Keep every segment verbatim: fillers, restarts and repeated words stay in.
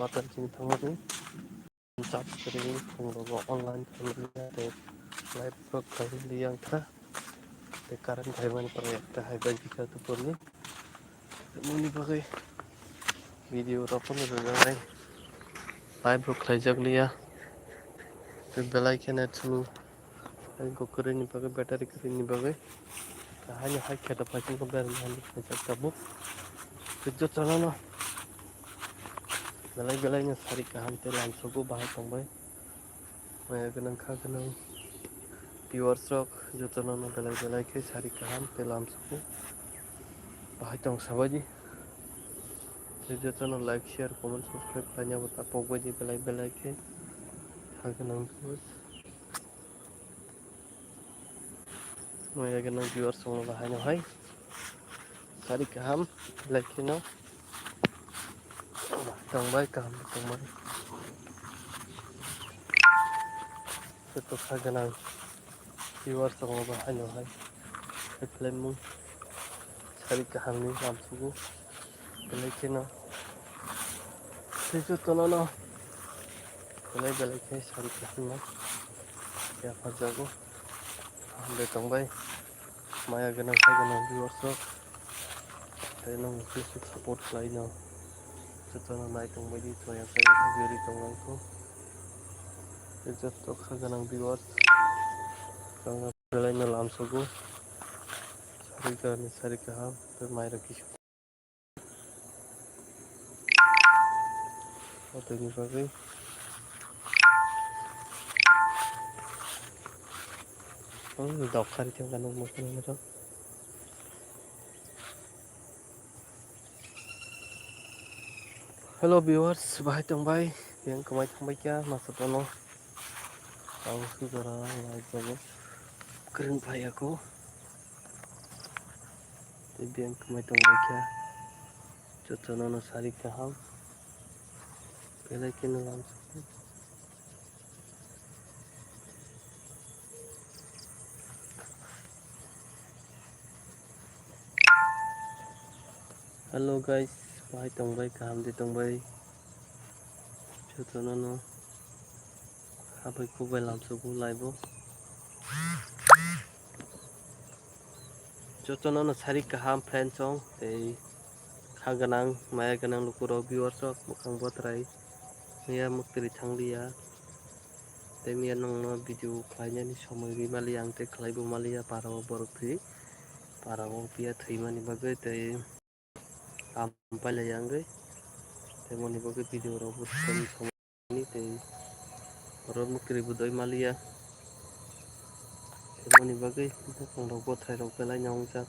Matan chini thangmani. Charge kwrwi phungrogo online khaimani tei live vlog khaimani yang kha. Tei current khaimani pore ekta hai bai bikha duporni. Moni bagwi video rok phano rwjaknai. Live rok khlaijak liya. Tei belai kheno chwng. Tei kwrwini bagwi, battery kwrwini bagwi. Haino hai khe da phaising khe berma hani khaijak tabuk. Tei jotono no belai belai no sari kaham tei lamsogo bahai tongbai. Maya gwnang kha gwnang viewers rok jotono no belai belai khe sari kaham tei lamsogo bahai tong sabaidi. Tei jotono like, share, comment, subscribe khlaina bo ta pokbaidi belai belai khe kha gwnang viewers. Maya gwnang viewers rok no bahai no hai sari kaham belai kheno tongbai kaham tongbai. Joto kha gwnang viewers rok no bahai no hai khlaimung sari kaham ni lamsogo. Belai kheno tei jotono no belai belai khe sari kaham no yapharjago. Hambai tongbai maya gwnang kha gwnang viewers rok tei nwng Facebook support khlai no jotono nai tongbaidi choya khe beri tonglang kho tei joto kha gwnang viewers belai no lamsogo sari kaham ni sari kaham tei mai rok kisa. Watwi ni bagwi. Hmm, dok kari thang kano mokol ni rok. Hello viewers, bahai tongbai, yang kamai tongbai kya, masa tono. Ang sujara, lai jago. Kring phai ako. Tei biyang kwmai tongbai kha. Jotono no sari kaham. Belai kheno lamsogo. Hello guys, bahai tongbai, kaham de tongbai. Jotono no habai khukbai lamsogo live o. Jotono no sari kaham friends rok tei kha gwnang maya gwnang lukurok viewers rok mwkhang bwtrai miya mwktwi thang liya tei miya nwngno video khlainani somoi ri maliya ang tei khlaibo maliya para o borok thwi para o piya thwimani bagwi tei. Kaam pailai ya wngwi tei moni bagwi video rok bo tei oro mwktwi bo doi maliya tei moni bagwi buphang rok bwthai rok belai no wngjak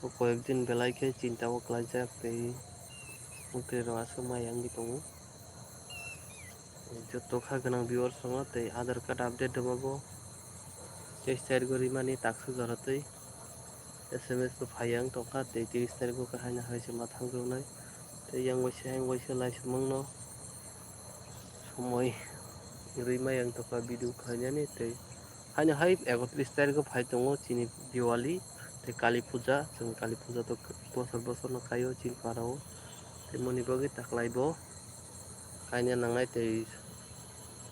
o koyek din belai khe chinta o kwlaijak tei mwktwi rok aswk maya wngwi tongo. Joto kha gwnang viewers rokno tei Aadhaar card update rwma bo teis tarikh o rimani taksa jora twi S M S bo phai yang tongkha tei tris tarikh o haino hai se ma thang rwnai tei yang waisa yang waisa lai se mangno somoi rwi ma yang tongkha video khlainani tei haino hai ekotris tarikh o phai tongo chini Diwali tei Kali Puja, chwng Kali Puja to bosor bosor no khaio chini para o tei moni bagwi taklai bo. Kaina nangnai tei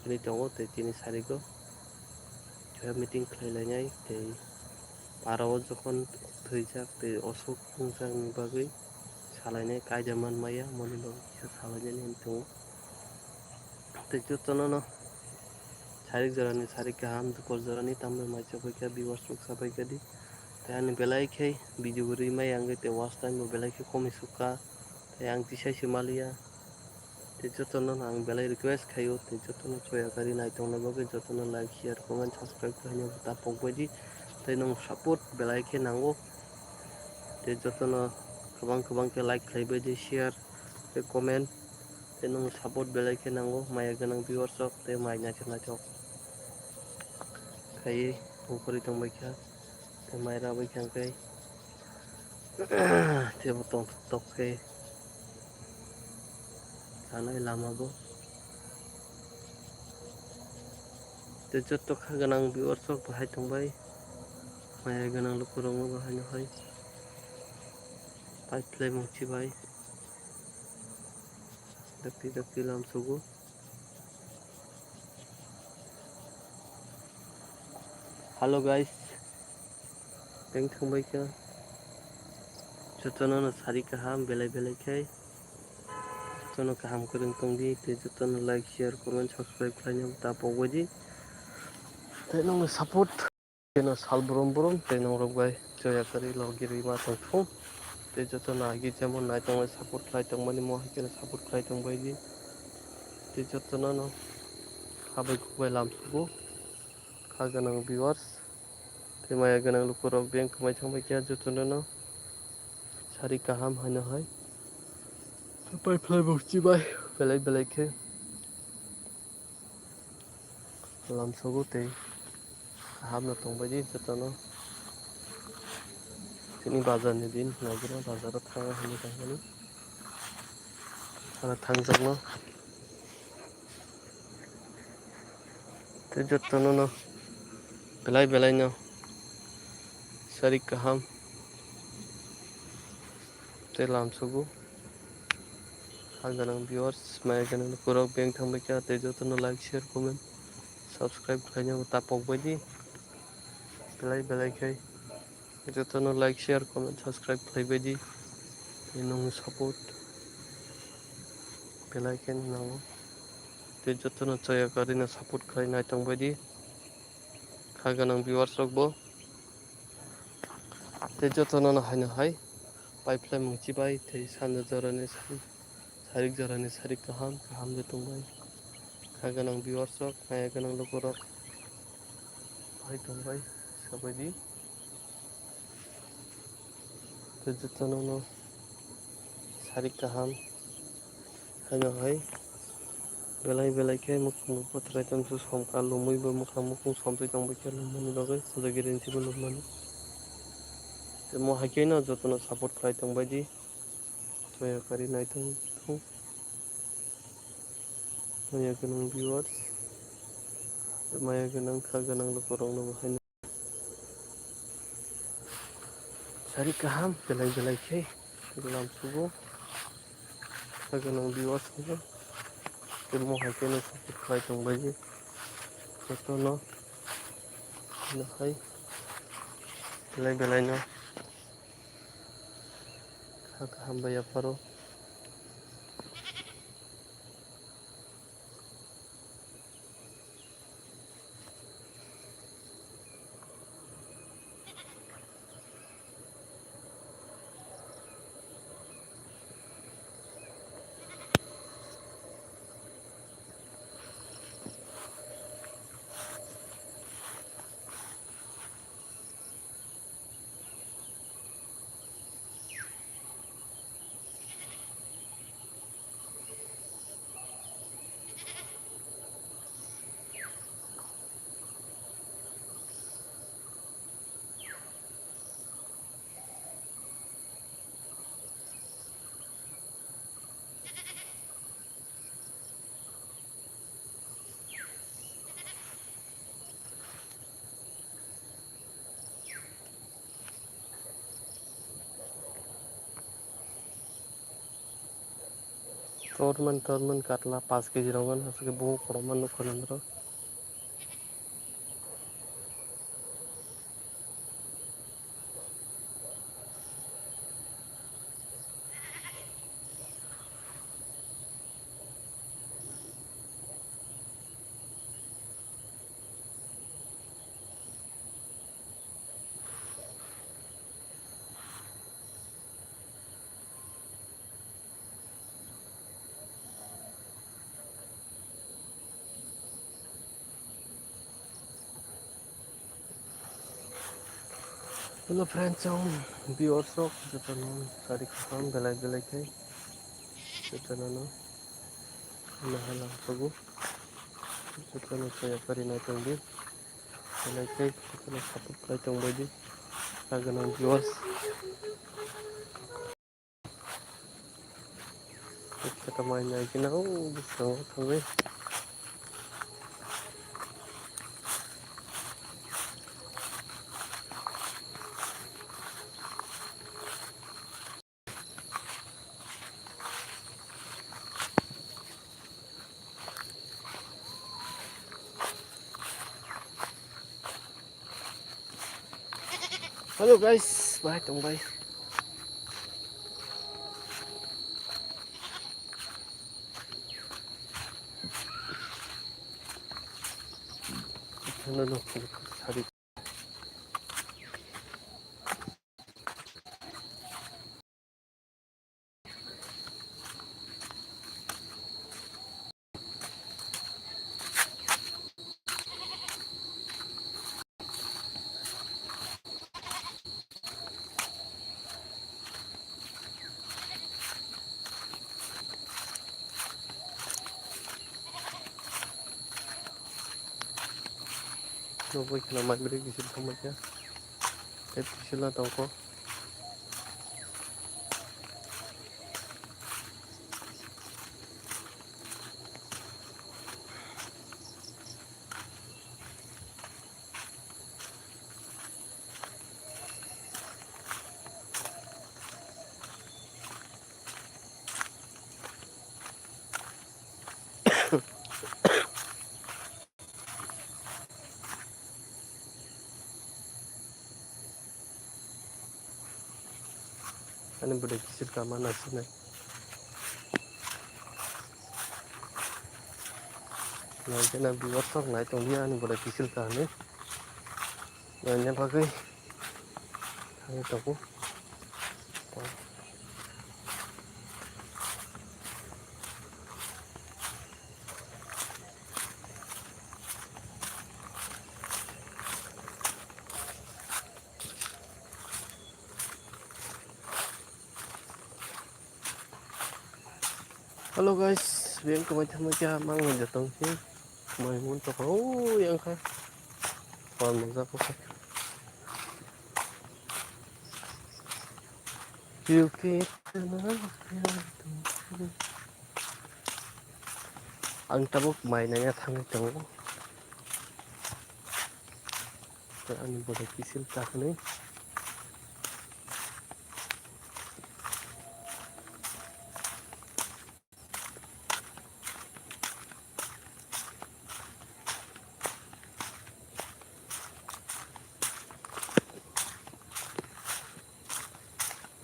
hwnwi tongo tei tini sarigo meeting khlai lainai tei para o jokhon thwijak tei osuk wngjakni bagwi salainai kaida man maya moni bagwi kisa salainani hwnwi tongo. Tei jotono no sarik jorani sarik kaham dukor jorani tambai mai chabai kha viewers rok sabai kha di tei ani belai khe video rwi maya wngwi tei watch time bo belai khe komwi sukha tei ang tisai se maliya. Tei jotono no ang belai request khaio, tei jotono choya kari naitongnai bagwi jotono like, share, comment, subscribe khaina ta pokbaidi. Tei nwng support belai khe nango. Tei jotono kwbang kwbang khe like khlaibaidi, share tei comment. Tei nwng support belai khe nango, maya gwnang viewers rok tei mai naithok naithok khaiwi ungkhorwi tongbaikha. Tei mai rabaikha hwnkhe teibo tongthok tok khe chanai lama bo. Tei joto kha gwnang viewers rok bo hai tongbai, maya gwnang lukurokno bo haino hai pipe khlaimung chibai. Dakti dakti lamsogo. Hello guys, teng thangbai kha. Jotono no sari kaham, belai belai khai. Jotono kaham kwrwng tongdi, tei jotono like, share, comment, subscribe khlaina ta pokbaidi. Tei nongni support. Keno sal brum brum tei norok bai choya kwrwi logi rwi ma tong thung. Tei joto no agi jemon nai tong bai support khlai tong mani mo hai keno support khlai tong bai di. Tei joto no no kha bai kuk bai lam sugo. Kha gwnang viewers tei maya gwnang luku rok beng kwmai thang bai khe joto no no sari kaham haino hai. Pai phlai bo chibai belai belai khe. Lamsogo tei kaham no tongbaidi jotono. Tini bazar ni din, naigina bazar o thangna hinwi tongmani. Aro thangjakno tei jotono no belai belai no sari kaham. Tei lamsogo. Ha gwnang viewers, maya gwnang lukurok beng thangbai kha, tei jotono like, share, comment, subscribe khlaina ta pokbaidi. Belai belai khai jotono like, share, comment, subscribe khlaibaidi. Tei nongni support belai khe nango. Tei jotono choya kwrwino support khlai nai tongbaidi. Ha gwnang viewers rokbo. Tei jotono no haino hai pai phlai mung chibai tei sanja jorani sari, sarik jorani sarik kaham kaham de tongbai. Kha gwnang viewers rok, maya gwnang lukurok hai tongbai sabaidi. Tei jotono no sari kaham haino hai belai belai khe mukhang bo pathrai tongsu somkha lumui bo mukhang mukhung somtwi tongbai khe lumani bagwi khojagiri hinsi bo lumani. Tei mo hai khe no jotono support khlai tongbaidi. Choya kwrwi naithok thung. Maya gwnang viewers, maya gwnang kha gwnang lukurokno bo haino. Sari kaham belai belai khe lamsugo. Kha gwnang viewers no tei mo hai khe no support khlai tongbaidi. Jotono no hai belai belai no kha kaham bai yapharo. Torman torman katla paanch kg rok gana aswk bo khorokma nukha nang bwrw. Hello friends, chong viewers rok jotono sari kaham belai belai khe jotono no naha lang sugo jotono choya kwrwi nai tongdi belai khe jotono support khlai tongbaidi kha gwnang viewers. Khe ta mai nai khe na o bwskango thangwi. Hello guys, bahai tong bai. Hello, no, sari. Nugwi kheno mai bwrwi kisil thangbaikha. Tei kisil no tongkho. Ani bwdai kisil kama naisinai. Naikhe na viewers rok nai tongdi ani bwdai kisil kaham. Naina bagwi thangwi tongo. Hello guys, biyang kwmai thangma khe mang nang jatong khe mai mun tokha o yang kha. Hor mojak kha. Ang tabuk mai nanya thangwi tongo. Ani bwdai kisil ta hwnwi.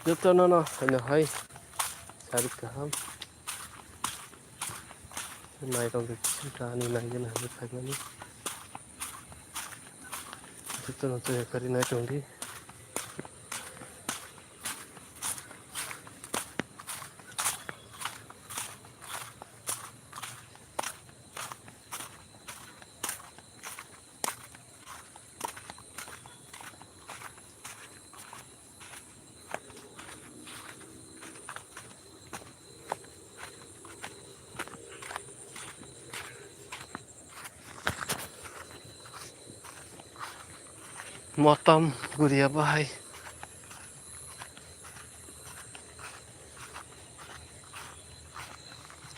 Jotono no haino hai sari kaham. Nairok de kisil ta ani naigena hwnwi phaimani. Jotono to yakari nai tongdi. Motom guria bahai.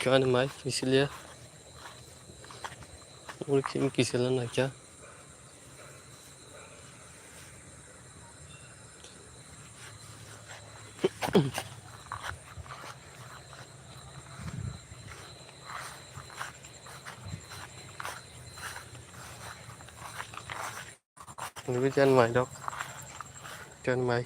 Kani mai kisilia. Uri kim kisilia na kya. Nugui jan mai dok. Jan mai.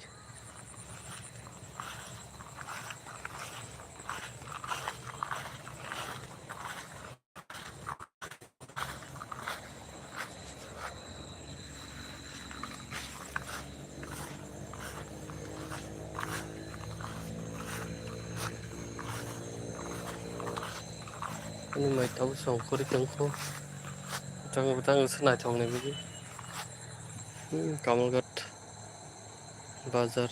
Ani mai tabuk song kori tongkho. Tang tang se naithok ni bini. Hmm, Kamalghat bazar.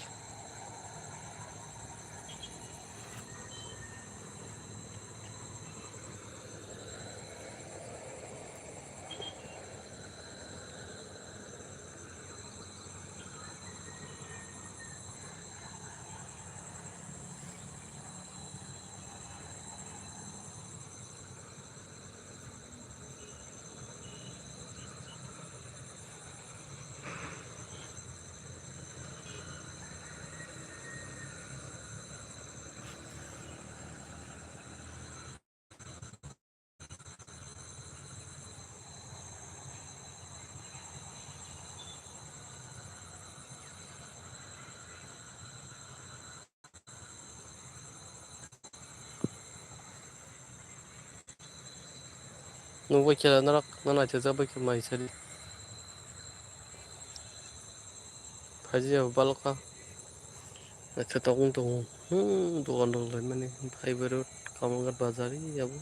Nukbai khe norok, no naithokjak bai khe mai sadi. Phaiji abo balokha. Naithotok wng tongo. Hmm, dogan rok laimani. Fiber road, Kamalghat bazar, abo.